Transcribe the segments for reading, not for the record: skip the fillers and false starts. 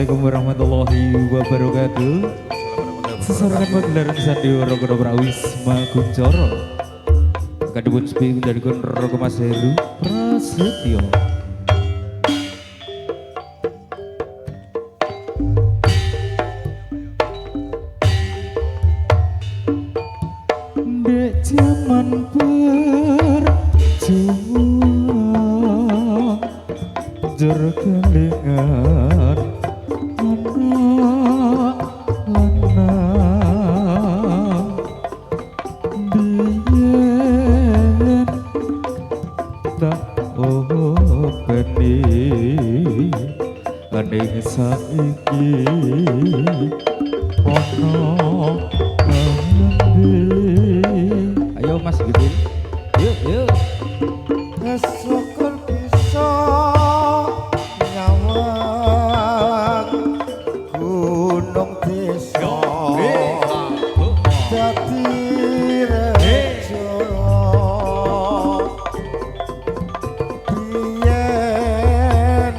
Assalamualaikum warahmatullahi wabarakatuh. Sesarengan pagelaran sandiwara Ketoprak Wisma Kuncoro. Kadhepun sepi dari Roko Mas Heru Prasetyo. Dek jaman berjuang jur kelingan anak lanang biyen tak openi ning saiki ana ngendi. Ayo Mas Gidin, yuk yuk. Syukur bisa nyawang gunung desa dadi rejo biyen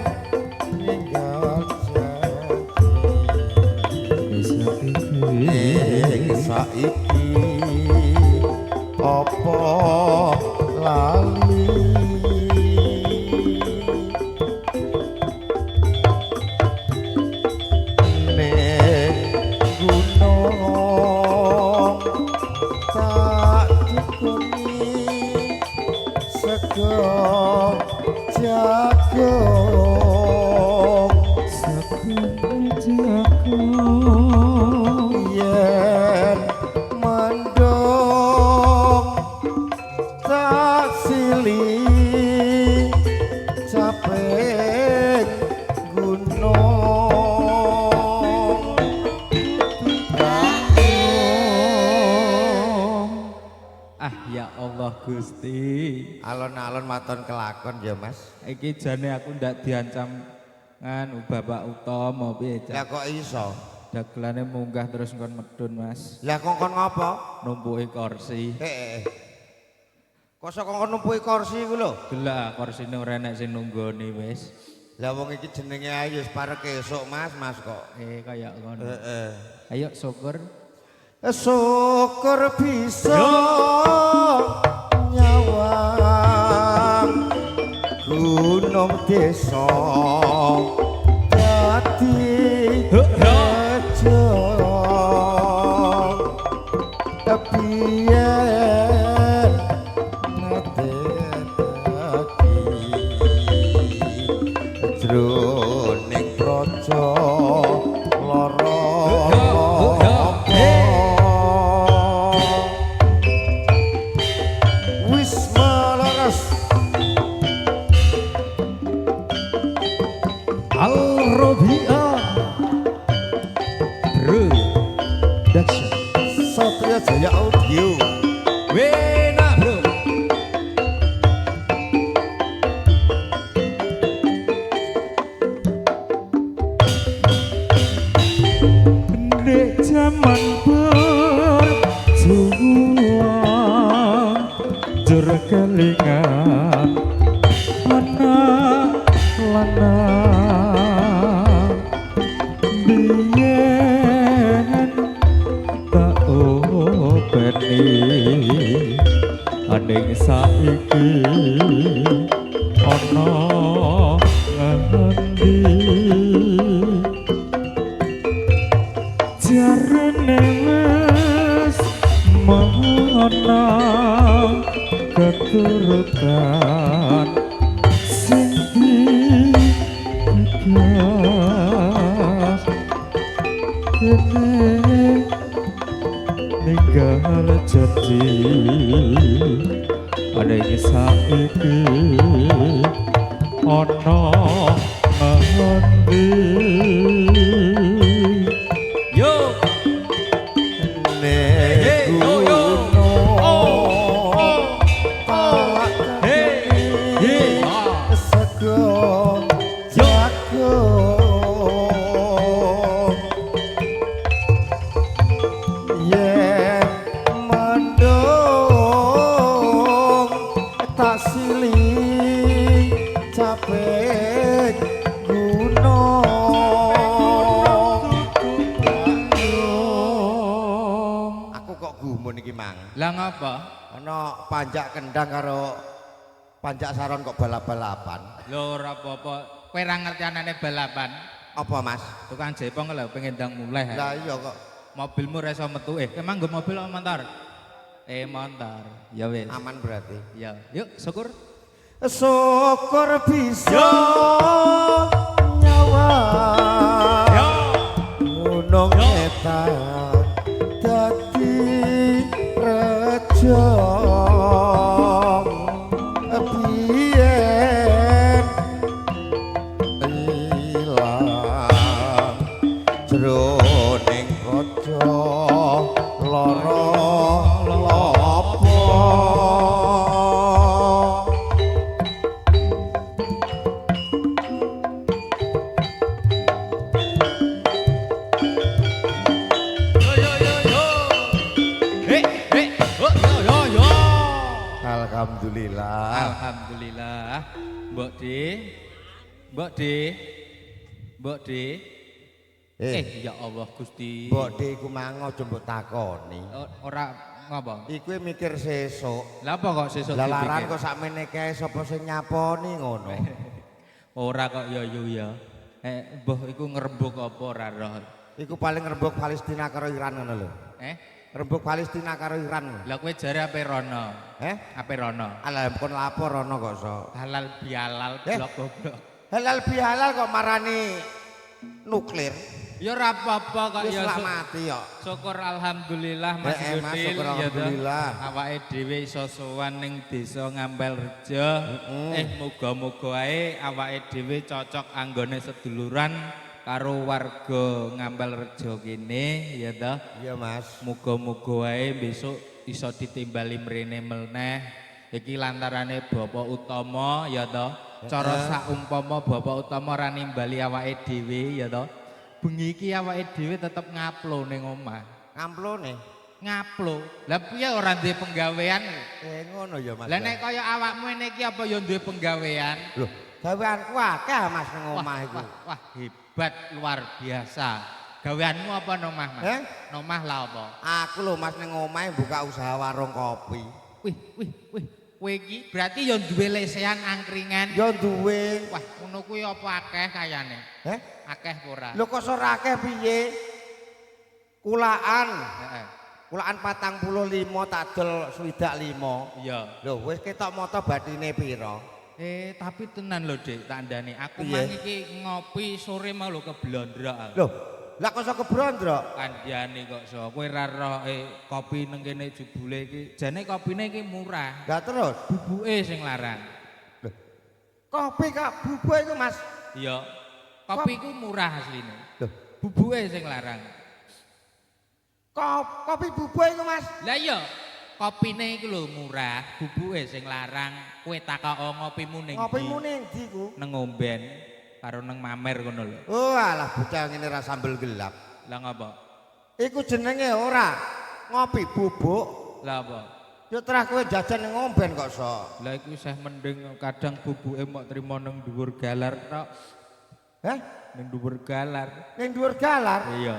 ninggal janji ing saiki apa lali ning gunung tak dukuni sego jagung Sego jagung yen mendung tak sili capek gunung. Ah ya Allah Gusti. Alon-alon maton kelakon ya Mas. Iki jane aku ndak diancam nganu Bapak Utomo piye Lah Cak. kok iso? Dagelane munggah terus ngkon medun Mas. Lah kok kon ngopo? Numpuki kursi. Eh. Kok sok kongkon numpuki kursi iku lho? Gelak kursine ora enek sing nunggoni wis. Lah wong iki jenenge ae wis parek esuk Mas, Mas kok. Kaya ngono. Heeh. Ayo syukur. Syukur bisa nyawang gunung desa dadi rejo biyen nate dadi jroning praja lara Wisma Laras Al Robia Production. Satria Jaya Audio. Wena bro. Ndek jaman berjuang jur kelingan anak lanang biyen tak openi aning saiki ana ngendi jarene wis menang keturutan sing digagas kene ninggal janji aning saiki ana ngendi. Yo Nek yo, yo. gunung Oh, tak Hey, hey, ah. sego jagung yen mendung tak sili capek gunung. mang. Lah ngapa? Ana panjak kendang karo panjak saron kok balap-balapan. Lho ora apa-apa. Kowe ora ngerti anane balapan. Apa, Mas? Tukang jepong lho pengen ndang mulih. Lah iya kok. Mobilmu ora iso metu. Emang nggo mobil apa motor? Motor. Ya wis. Aman berarti. Ya, yuk syukur. Syukur bisa nyawa. Yo. Gunung etan dadi rejo biyen ilang jroning praja lara lopo. Yo yo yo yo. He he oh, yo yo yo. Alhamdulillah. Alhamdulillah. Mbok De. Mbok De. Mbok De. Ya Allah Gusti. Mbok De iku mang aja mbok takoni. Ora ngapa? Iku mikir sesuk. Lah apa kok sesuk Lah laran dipikir? kok sakmene kae sapa sing nyaponi ngono. Ora kok ya yu ya. Mbah iku ngrembug apa ora roh. Iku paling ngrembug Palestina karo Iran ngono lho. Rembug Palestina karo Iran. Lah kowe jare ape rono? Eh? Ape rono? Alah kon lapor rono kok so. Halal bihalal blok goblok. Halal bihalal kok marani nuklir. Ya ora apa-apa kok Wis ya. lak mati kok. Syukur alhamdulillah Mas Mas, Yudil syukur ya toh. alhamdulillah. Awake dhewe iso sowan ning desa Ngampel Rejo. Muga-muga ae awake dhewe cocok anggone seduluran karo warga Ngampel Rejo kene ya toh. Iya Mas. Muga-muga wae besok iso ditimbali mrene meneh. Iki lantarane Bapak Utama ya toh. Cara saumpama Bapak Utama ora nimbali awake dhewe ya toh. Bengi iki awake dhewe tetep ngaplo ning omah. Ngamplone. Ngaplo. Lah piye ora duwe penggawean? Ngono ya Mas. Lah nek kaya awakmu ngene iki apa ya duwe penggawean? Lho, gaweanku akeh Mas ning omah iku. Wah, hebat luar biasa. Gaweanmu apa nang omah, Mas? Eh? Nang omah lah apa? Aku lho Mas ning omah buka usaha warung kopi. Wih, wih, wih. Kowe iki berarti ya duwe lesehan angkringan. Ya duwe. Wah, ngono kuwi apa akeh kayane? Heh? Akeh apa ora? Lho kok ora akeh piye? Kulaan. Heeh. Kulaan 45 tak dol 65. Iya. Lho wis ketok mata batine pira? Tapi tenan lho, Dik, tak andani. Aku Piye? mang iki ngopi sore mau lho keblondrok aku. Lho, lah kok iso kebrondrok? Kandhane kok so. Kowe ora roh kopi nang kene jebule iki. Jane kopine iki murah. Lah terus Bubuke sing larang. Lho. Kopi kok bubuk iku Mas. Iya. Kopi ku murah asline. Lho, Bubuke sing larang. kopi bubuk iku Mas. Lah iya, kopine iku lho murah, bubuke sing larang. Kowe takok ngopimu ning ndi? Ngopimu ning ndi iku? Nang ngomben karo nang mamer ngono lho. Oh alah bocah ngene ra sambel gelap. Lah ngapa? Iku jenenge ora ngopi bubuk. Lah apa? Ya terah kowe jajan ning ngomben kok sok. Lah iku isih mending kadang bubuke mok trimo nang dhuwur galar tok. Heh? Ning dhuwur galar. Ning dhuwur galar. Iya.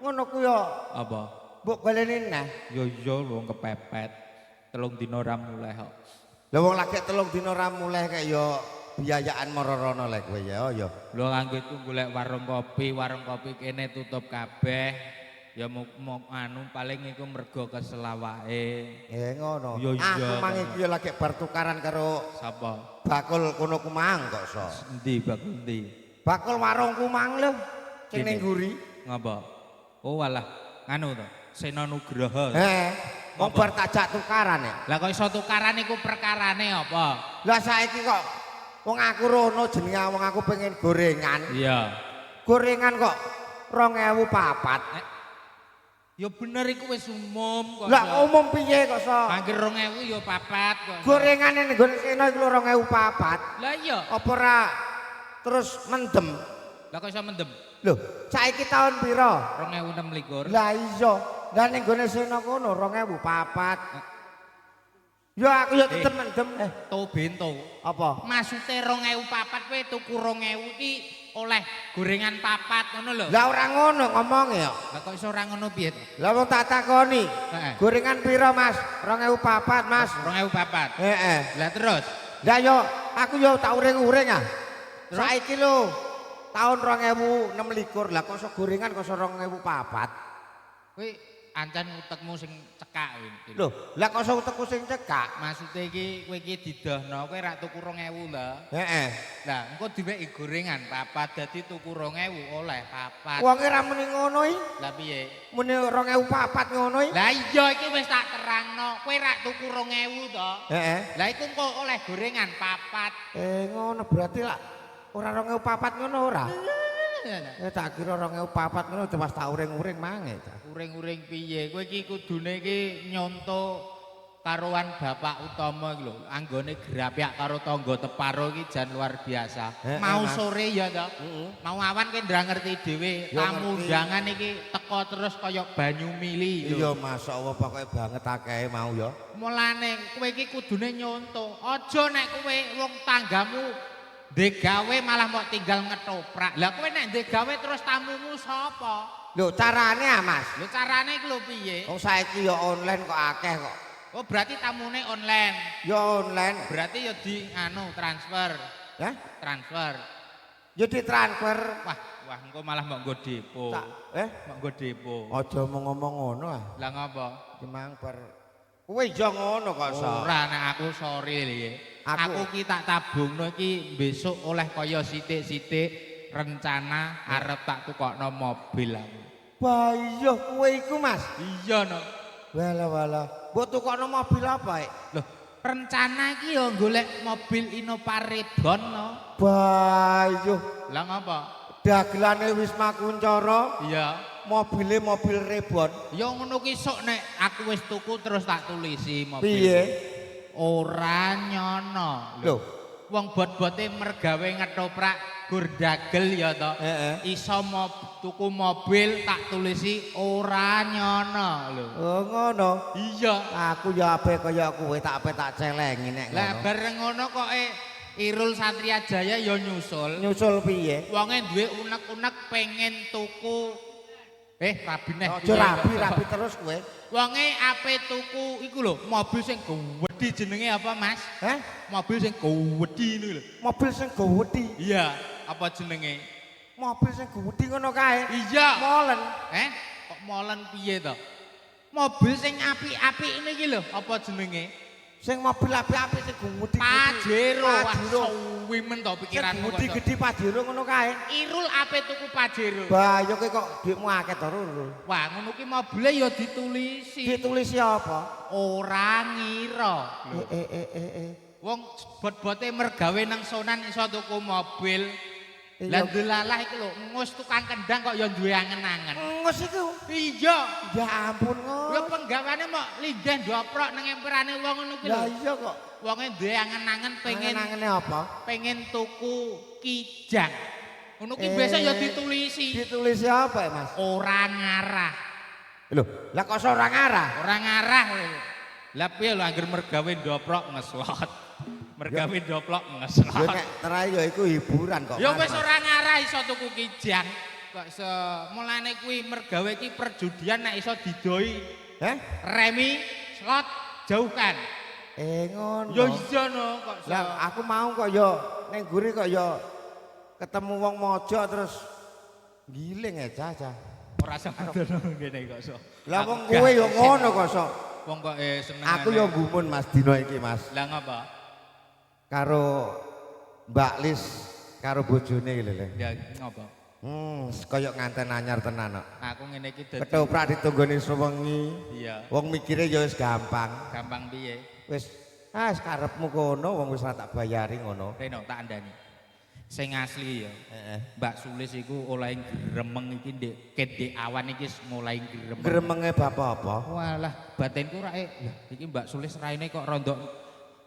Ngono ku ya Apa? mbok baleni neh. Ya iya wong kepepet. 3 dina ora mulih kok. Lah wong lagi 3 dina ora mulih kek ya biayaan mararana lek kowe ya ya. Lho anggitku golek warung kopi kene tutup kabeh. Ya mau anu paling iku mergo keselawake. Ngono. Ya iya, Aku mang kok. iki ya lagi bar tukaran karo Sapa? bakul kono ku mang kok so. Endi bakul endi? Bakul warungku mang lho sing ning guri. Ngapa? Oh walah, nganu to. Sena Nugraha. Heh, wong bar tak jak tukaran ya. Lah kok iso tukaran iku perkarane apa? Lah saiki kok wong aku rono jenenge wong aku pengen gorengan. Iya. Gorengan kok 2004. Ya bener iku wis umum kok. Lah umum piye kok so? Angger 2000 ya papat kok. Gorengane ning gone Sena iku lho 2004. Lah iya. Apa ora terus mendem? Lah kok iso mendem? Lho, saiki tahun pira? 2026. Lah iya. Lah ning gone Sena kono 2004. Ya aku ya tetep mendem. To bento. Apa? Maksude 2004 kowe tuku 2000 iki oleh gorengan papat ngono lho. Lah ora ngono ngomonge kok. Lah kok iso ora ngono piye to? Lah wong tak takoni. Heeh. Gorengan piro, Mas? 2004, Mas. 2004. Heeh. Lah terus Lah yo aku yo tak uring-uring ah. Saiki lho tahun 2026 lah kok iso gorengan kok iso 2004. Kowe ancen utekmu sing cekak kowe. Lho, lah kok iso utekku sing cekak? Maksude iki kowe iki didohno, kowe rak tuku 2000 lho. Heeh. Lah engko diweki gorengan papat dadi tuku 2000 oleh papat. Wonge ra muni ngono iki. Lah piye? Muni 2004 ngono iki. Lah iya iki wis tak terangno, kowe rak tuku 2000 to. Heeh. Lah iku engko oleh gorengan papat. Eh ngono berarti lah ora 2004 ngono ora? Eh tak kira 2004 ngono pas tak uring-uring mange ta. Uring-uring piye? Kowe iki kudune iki nyonto karuan Bapak Utama iki lho. Anggone grapyak karo tangga teparo iki jan luar biasa. Mau Mas. sore ya to. Mau awan kowe ndra ngerti dhewe, tamu undangan iki teko terus kaya banyu mili lho. Iya masyaallah pokoke banget akeh mau ya. Mulane kowe iki kudune nyonto. Aja nek kowe wong tanggamu ndek gawe malah mok tinggal ngetoprak. Lah kowe nek ndek gawe terus tamumu sapa? Lho carane ah Mas. Lho carane iki lho piye? Wong saiki ya online kok akeh kok. Oh berarti tamune online. Ya online. Berarti ya di anu transfer, Hah? transfer. Ya ditransfer. Wah, wah engko malah mbok nggo depo. Tak eh Mbok nggo depo. aja ngomong ngono ah. Lah ngopo? Ki mang bar kowe ya ngono kok so. Ora nek aku sorry lho. Aku- Aku ki tak tabungno iki besok oleh kaya sithik-sithik rencana arep tak tukokno mobil aku. Bayo kowe iku Mas. Iya no. Walah walah. Mbok tukokno mobil apa, Ek? Loh, rencana iki ya golek mobil Innova Reborn no. Bayo Lah ngopo? dagelane Wisma Kuncara, Iya. mobile mobil Reborn. Ya ngono ki sok nek aku wis tuku terus tak tulisi mobil. Piye? Ora nyono. Lho, Wong bot-bote mergawe ngetoprak gur dagel ya to. Heeh. Iso tuku mobil tak tulisi ora nyono lho. Oh ngono. Iya. Aku ya ape kaya kowe tak ape tak celengi nek Lah ngono. bareng ngono kok Irul Satria Jaya ya nyusul. Nyusul piye? Wonge duwe unek-unek pengen tuku rabi neh. Aja rabi rabi terus kowe. Wonge ape tuku iku lho, mobil sing gedhi jenenge apa, Mas? Heh? Mobil sing gedhi niku lho. Mobil sing gedhi. Iya, apa jenenge? Mobil sing gedhi ngono kae. Iya. Molen. Kok molen piye to? Mobil sing apik-apik niki lho, apa jenenge? Sing mobil apik-apik sing gedhi. Pajero. Wah, Pajero. suwi men to Sing pikiranmu kok. gedhi-gedhi Pajero ngono kae. Irul ape tuku Pajero. Bayo kowe kok duitmu akeh to Rul. Wah, ngono ki mobile ya ditulisi. Ditulisi apa? Ora ngira. Eh eh eh eh. Wong bot-bote mergawe nang sonan iso tuku mobil. Iya. Lah delalah iku lho, ngus tukang kendang kok ya duwe angen-angen. Ngus iku. Iya. Ya ampun ngus. Ya penggawane mok linggih ndoprok nang emperane wong ngono kuwi Lah lho. iya kok. Wonge duwe angen-angen pengen Angen-angene apa? pengen tuku kijang. Ngono ki besok ya ditulisi. Ditulisi apa ya, Mas? Ora ngarah. Lho, lah kok ora ngarah? Ora ngarah. Lah piye lho angger mergawe ndoprok ngeslot. Mergawe ndoplok ngeslot. Ya nek terai ya iku hiburan kok. Ya wis ora ngarah iso tuku kijang. Kok iso mulane kuwi mergawe iki perjudian nek iso didoi. Heh? Remi slot jauhkan. Ngono. Ya iya no kok iso. Lah aku mau kok ya ning guri kok ya ketemu wong mojok terus giling ya cah-cah. Ora semono ngene kok iso. Lah wong kowe ya ngono kok iso. Wong kok seneng. Aku ya gumun Mas dina iki Mas. Lah ngapa? Karo Mbak Lis karo bojone iki lho. Le. Ya ngapa? Kaya nganten anyar tenan kok. Aku ngene iki dadi Ketoprak ditunggoni sewengi. Iya. Wong mikire ya wis gampang. Gampang piye? Wis ah karepmu kono wong wis ora tak bayari ngono. Reno tak andani. Sing asli ya. Heeh. Mbak Sulis iku oleh gremeng iki ndek ket ndek awan iki mulai gremeng. Gremenge bapak apa? Walah, batinku rae. Lah iki Mbak Sulis raine kok rondok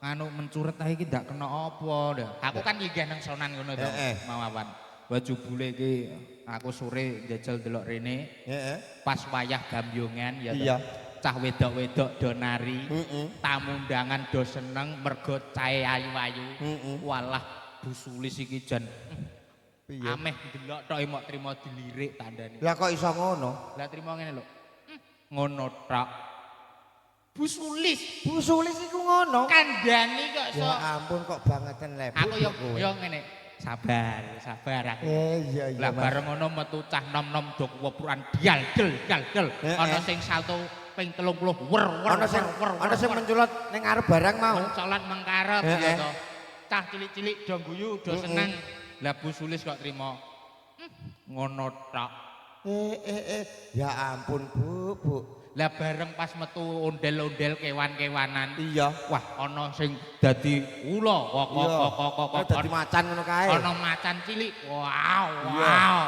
nganu mencuret ae iki ndak kena apa lho. Aku kan linggih nang sonan ngono to, mau awan. Wah jebule iki aku sore njajal delok rene. Heeh. Pas wayah gambyongan ya to. Iya. Cah wedok-wedok do nari. Heeh. Tamu undangan do seneng mergo cahe ayu-ayu. Heeh. Walah Bu Sulis iki jan Piye? Ameh ndelok tok mok trimo dilirik tandane. Lah kok iso ngono? Lah trimo ngene lho. Ngono tok. Bu Sulis Bu Sulis iku ngono. Kandhani kok iso. Ya ampun kok bangeten le. Aku yo yo ngene. Sabar, sabar aku. Iya iya. Lah bareng ngono metu cah nom-nom do keweprukan dial del dal del. Ana sing salto ping 30 wer wer. Ana sing ana sing mencolot ning ngarep barang mau. Mencolot mengkarep ya to. Cah cilik-cilik do guyu, do seneng. Lah Bu Sulis kok trimo. Ngono tok. Ya ampun Bu, Bu. Lah bareng pas metu ondel-ondel kewan-kewanan. Iya. Wah, ana sing dadi ula, kok kok kok kok. Dadi macan ngono kae. Ana macan cilik. Wow, wow.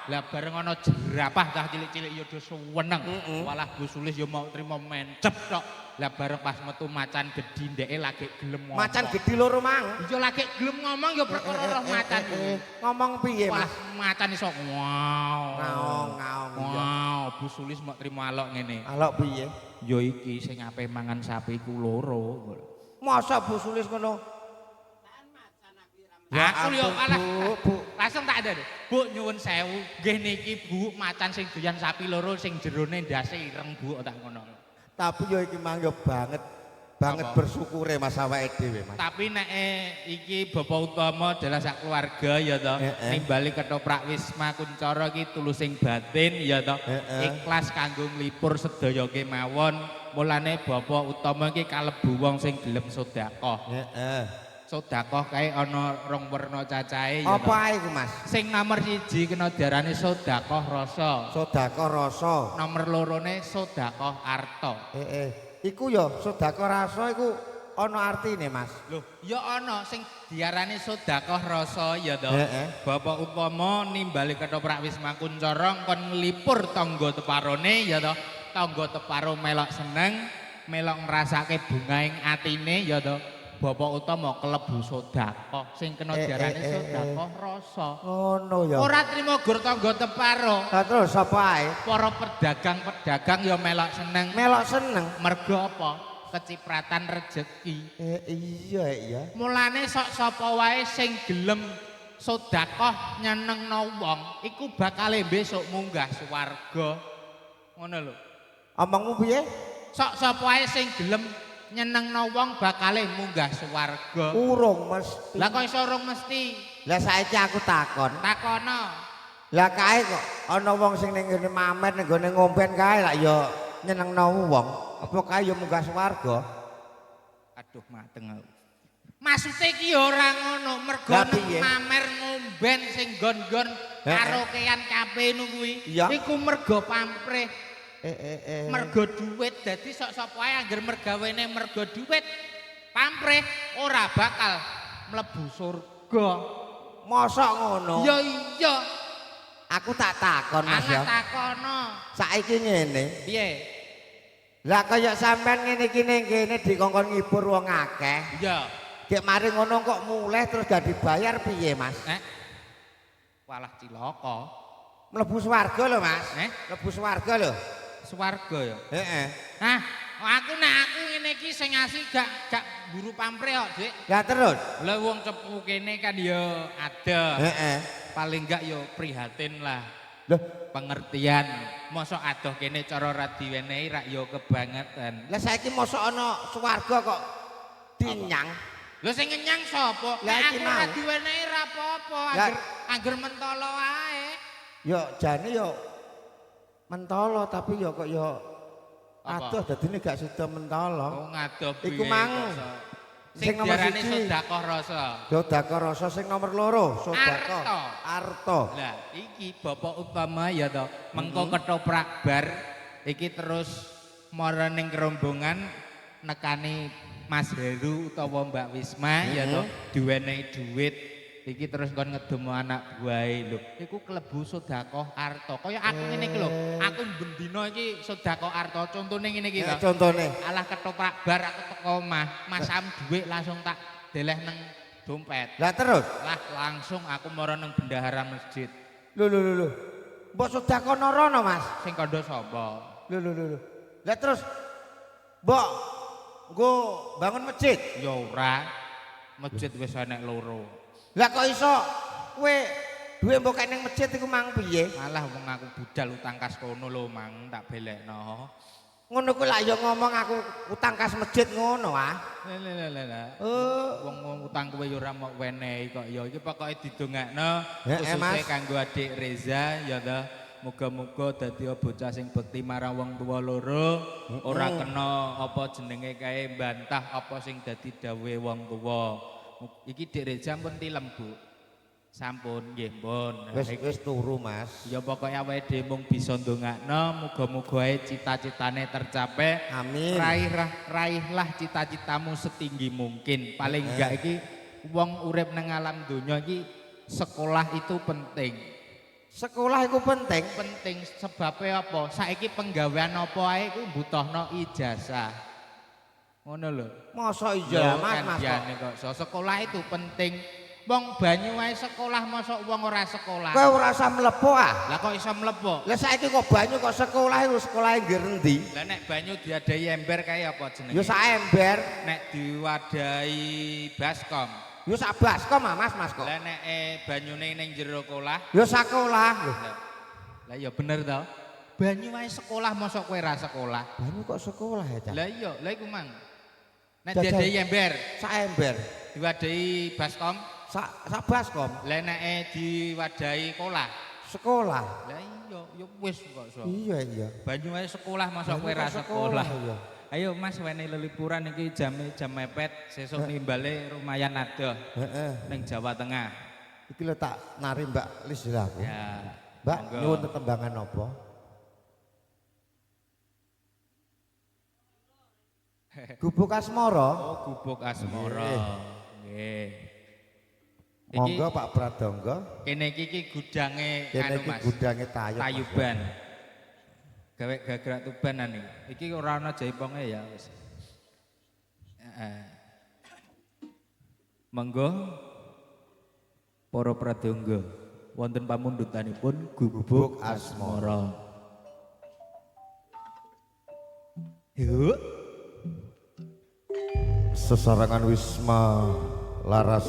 Lah bareng ana jerapah cah cilik-cilik ya do seneng. Walah Bu Sulis ya mau trimo mencep tok. Lah bareng pas metu macan gedhi ndeke lagi gelem ngomong. Macan gedhi loro mang. Iya lagi gelem ngomong ya perkara roh macan kuwi. Ngomong piye, Mas? Walah macan iso wow. Ngaong ngaong iya. Wow, Bu Sulis mau trimo alok ngene. Alok piye? Ya iki sing ape mangan sapi ku loro. Masa Bu Sulis ngono? Ya aku yo alah, Bu. Langsung tak ada. Bu nyuwun sewu, nggih niki Bu macan sing doyan sapi loro sing jerone ndase ireng Bu tak ngono. Tapi yo iki mang yo banget banget Apa? Bersyukure Mas awake dhewe Mas. Tapi nek iki Bapak Utama adalah sak keluarga ya toh, nimbali ketoprak Wisma Kuncara iki tulusing batin ya toh. Ikhlas kanggo nglipur sedaya kemawon. Mulane Bapak Utama iki kalebu wong sing gelem sedekah. Heeh. Sedekah kae ana rong werna cacahe ya. Apa ae iku Mas? Sing nomor 1 kena diarani sedekah rasa. Sedekah rasa. Nomor lorone sedekah arta. Heeh. Iku ya sedekah rasa iku ana artine Mas. Lho, ya ana sing diarani sedekah rasa ya to. Bapak Utama nimbali ketoprak Wisma Kuncara kon nglipur tangga teparone ya to. Tangga teparo melok seneng, melok ngrasake bungaing atine ya to. Bapak Utama kelebu sedekah sing kena diarani sedekah rasa. Ngono ya. Ora trimo gur tangga teparo. Lah terus sapa ae? Para pedagang-pedagang ya melok seneng. Melok seneng. Mergo apa? Kecipratan rejeki. Iya iya. Mulane sok sapa wae sing gelem sedekah nyenengno wong iku bakale besok munggah swarga. Ngono lho. Omongmu piye? Sok sapa wae sing gelem nyenengno wong bakale munggah swarga. Urung mesti. Lah kok iso urung mesti? Lah saiki aku takon. Takono. Lah kae kok ana wong sing ning ngene mamer ning gone ngomben kae lak ya nyenengno wong. Apa kae ya munggah swarga? Aduh mateng aku. Maksude iki ya ora ngono, mergo mamer ngomben sing nggon-nggon karaokean kafe nu kuwi. Iku mergo pamrih. Mergo duit, dadi sok sapa ae angger mergawene mergo duit pamrih ora bakal mlebu surga. Mosok ngono? Ya iya. Aku tak takon Mas ya. Takono. Saiki ngene. Piye? Lah kaya sampean ngene iki ning kene dikongkon ngibur wong akeh. Iya. Gek mari ngono kok mulih terus gak dibayar piye Mas? Walah cilaka. Mlebu swarga lho Mas. Mlebu swarga lho. Swarga ya. Heeh. Hah, aku nek aku ngene iki sing ngasih gak mburu pamrih kok, Dik. Lah terus? Lah wong Cepu kene kan ya ada. Heeh. Paling gak ya prihatin lah. Loh, pengertian. Mosok adoh kene cara ra diwenehi rak ya kebangetan. Lah saiki mosok ana swarga kok dinyang. Lho sing ngenyang sapa? Lah iki aku ra diwenehi ra apa-apa, angger mentolo ae. Ya jane ya mentolo tapi ya kok ya adoh dadine gak sida mentolo. Oh ngadoh piye. Iku mang sing nomor 1 sedekah rasa. Sedekah rasa sing nomor 2 sedekah arta. Lah iki Bapak Utama ya to, mengko ketoprak bar iki terus mara ning rombongan nekani Mas Heru utawa Mbak Wisma ya to, diwenehi dhuwit iki terus kon ngedomo anak buahe lho. Iku klebu sedekah arta. Kaya aku ngene iki lho, aku bendina iki sedekah arta. Contone ngene iki to. Contone. Alah ketoprak bar aku teko omah, masam dhuwit langsung tak deleh nang dompet. Lah terus? Lah langsung aku mara nang bendahara masjid. Lho lho lho. Mbok sedekah rono, Mas. Sing kandha sapa? Lho lho lho. Lah terus mbok nggo bangun masjid? Ya ora. Masjid wis enek loro. Lah kok iso kowe Duwe mbok kek ning masjid iku mang piye? Malah wong aku budal utang kas kono lho mang tak belekno. Ngono kuwi lak ya ngomong aku utang kas masjid ngono ah. Lah lah lah. Oh, Wong utang kowe ya ora mok wenehi kok ya. Iki pokoke didongakno Mas. khususe kanggo adik Reza ya ta. Muga-muga dadi bocah sing bekti marang wong tuwa loro, ora kena apa jenenge kae bantah apa sing dadi dawuhe wong tuwa. Iki Dik Reza pun tilem, Bu. Sampun nggih, pun. Wis wis turu, Mas. Ya pokoke awake dhewe mung bisa ndongakno muga-muga ae cita-citane tercapai. Amin. Raihlah cita-citamu setinggi mungkin. Paling enggak iki wong urip nang alam donya iki sekolah itu penting. Sekolah iku penting. Penting sebabnya apa? Saiki penggawean apa ae iku mbutuhno ijazah. Ngono lho. Masa iya, Mas, Mas kok. Kandhane kok. So, sekolah itu penting. Wong banyu wae sekolah mosok wong ora sekolah. Kowe ora usah mlebu ah. Lah kok iso mlebu? Lah saiki kok banyu kok sekolah iku sekolahe nggih endi? Lah nek banyu diadahi ember kae apa jenenge? Ya sak ember, Nek diwadahi baskom. Ya sak baskom ah, Mas, Mas kok. Lah nek banyune ning jero kolah. Ya sekolah. Lho, Lah ya bener to. Banyu wae sekolah mosok kowe ora sekolah. banyu kok sekolah ya, Cak? Lah iya, lah iku mang. Nek Jajal. diadahi ember, Sak ember, diwadahi baskom, sak sak baskom, lah nek diwadahi kolah. Sekolah. Lah iya, ya wis kok so. Iya, iya. Banyu wae sekolah mosok Banyu kowe ora kok sekolah, sekolah. iya. Ayo Mas wene lelipuran iki jam jam mepet, sesuk nimbale lumayan adoh Heeh. ning Jawa Tengah. Iki lho tak nari Mbak Lis lho aku. Ya. Mbak, monggo. nyuwun tetembangan apa? Gubuk Asmara. Oh, Gubuk Asmara. Nggih. Iki Monggo Pak Pradonggo. kene iki iki gudange Kene anu iki Mas. gudange tayub. Mas. Tayuban. Gawe gagrak Tuban ane. Iki ora ana jaiponge ya wis. Heeh. Monggo para pradonga wonten pamundutanipun Gubuk Gubuk Asmara. Yuk. Sesarangan Wisma Laras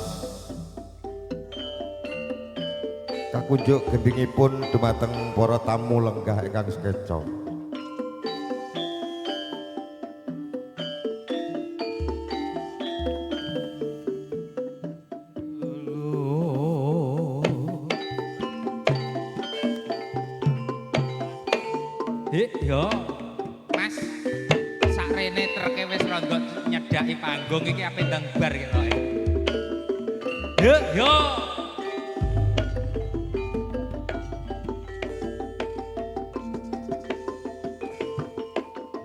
kakunjuk gendingipun dumateng para tamu lenggah ingkang sekeca. Hik yo. Mas, sakrene treke wis rondo nyedaki panggung iki ape ndang bar ketoke. Hik yo.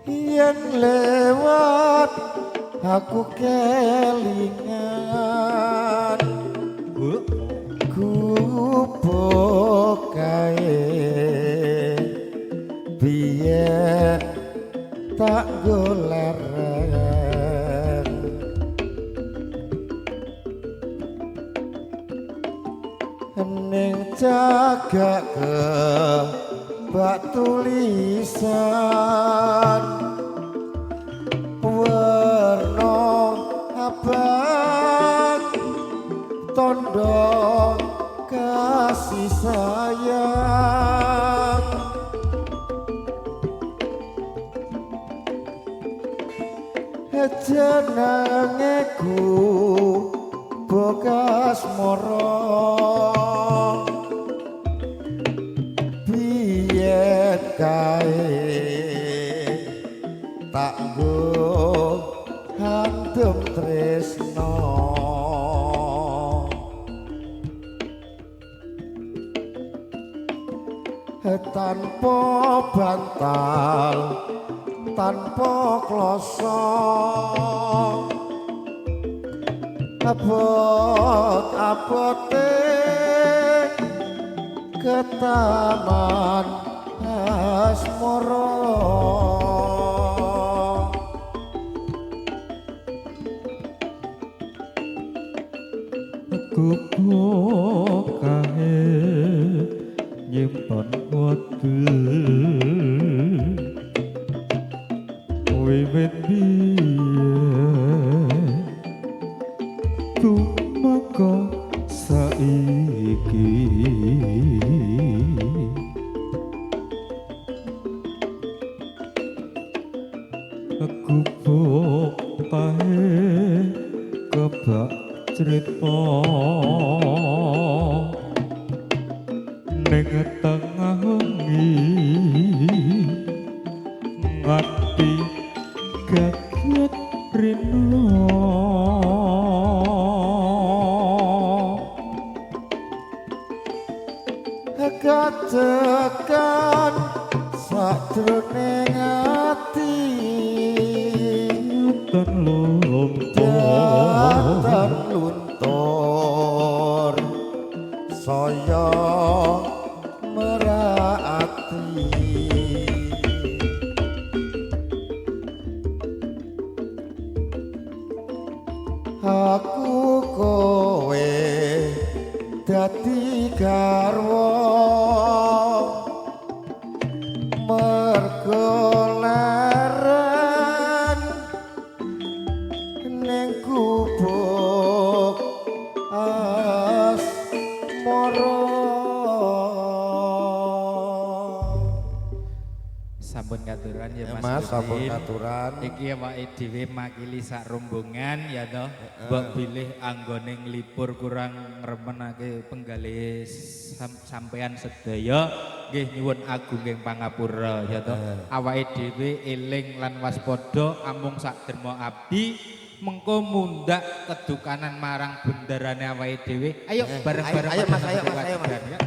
Yen lewat aku kelingan Bu, gubuk kae biyen tak goleren ning jaga ke bak tulisan werna abang tondo kasih sayang jenenge gubuk asmara biyen kae tak nggo handem tresno tanpa bantal tanpa kloso abot abote ketaman asmara. Gubuk kae nyimpen wedi wiwit biyen tumeka saiki. Gubuk tahe kebak crita ning tengah wengi ngati kaget rino. Katekan sakjroning ati tan luntur tan luntur saya merati. Aku kowe dadi garwa mergo leren ning gubuk asmara. Sampun katuran ya Mas. Mas, sampun Udin. katuran. Iki awake dhewe makili sak rombongan ya toh. Mbok bilih anggone nglipur kurang ngremenake penggalih sampean sedaya nggih nyuwun agunging pangapura ya toh. Awake dhewe eling lan waspada amung sak derma abdi mengko mundak kedukanan marang bundarane awake dhewe. Ayo bareng-bareng ayo, Mas, pada ayo, Mas, ayo, Mas. kewajiban, ya.